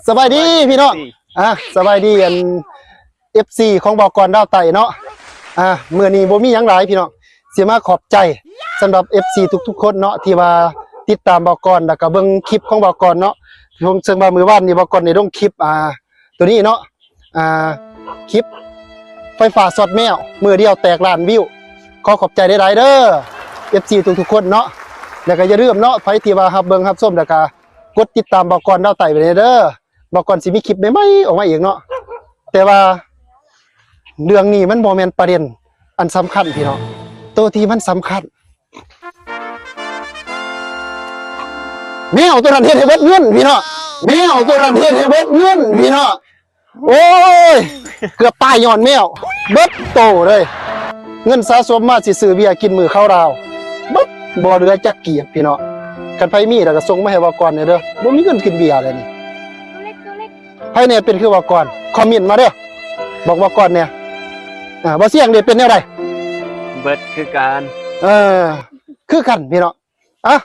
ສະບາຍດີພີ່ນ້ອງ ອ່າ ສະບາຍດີອັນ ເອັຟຊີ ຂອງບ່າວກອນດາວໃຕ້ເນາະ. ອ່າ ມື້ນີ້ບໍ່ມີຫຍັງຫຼາຍພີ່ນ້ອງ ຊິມາຂອບໃຈສຳລັບ ເອັຟຊີ ທຸກໆຄົນເນາະ ທີ່ວ່າຕິດຕາມບ່າວກອນ ແລ້ວກໍເບິ່ງຄລິບຂອງບ່າວກອນເນາະ. ເຊິ່ງວ່າມື້ວານນີ້ບ່າວກອນໄດ້ລົງຄລິບ ອ່າ ໂຕນີ້ເນາະ ອ່າ ຄລິບໄຟຟ້າຊັອດແມວ ມື້ດຽວແຕກລ້ານວິວ. ຂໍຂອບໃຈຫຼາຍໆເດີ ເອັຟຊີ ທຸກໆຄົນເນາະ. ແລ້ວກໍຢ່າລືມເນາະ ໃຜທີ່ວ່າຮັບເບິ່ງຮັບຊົມ ແລ້ວກໍກົດຕິດຕາມບ່າວກອນດາວໃຕ້ໄວ້ແດ່ເດີ. ບ່າວກອນຊິມີຄລິບໃໝ່ໆອອກມາອີກເນາະ. ແຕ່ວ່າເລື່ອງນີ້ມັນບໍ່ແມ່ນປະເດັນອັນສຳຄັນພີ່ນ້ອງ. ໂຕທີ່ມັນສຳຄັນ ແມວໂຕນັ້ນເຮັດໃຫ້ເບິດເງິນພີ່ນ້ອງ. ແມວໂຕນັ້ນເຮັດໃຫ້ເບິດເງິນພີ່ນ້ອງ. ໂອ້ຍ ເກືອບຕາຍຍ້ອນແມວ ເບິດໂຕເລີຍ. ເງິນສະສົມມາຊິຊື້ເບຍກິນມື້ເຂົ້າດາວ ເບິດ ບໍ່ເຫຼືອຈັກກີບພີ່ນ້ອງ. ຄັນໃຜມີແລ້ວກໍສົ່ງມາໃຫ້ບ່າວກອນແດ່ເດີ ບໍ່ມີເງິນກິນເບຍແລ້ວນີ້. ໃຜແດ່ເປັນຄືບ່າວກອນ ຄອມເມັນມາເດີ ບອກບ່າວກອນແດ່. ອ່າ ບ່າວຊຽງເດເປັນແນວໃດ? ເບິດຄືກັນ. ເອີ ຄືກັນພີ່ນ້ອງ. ອ່ະ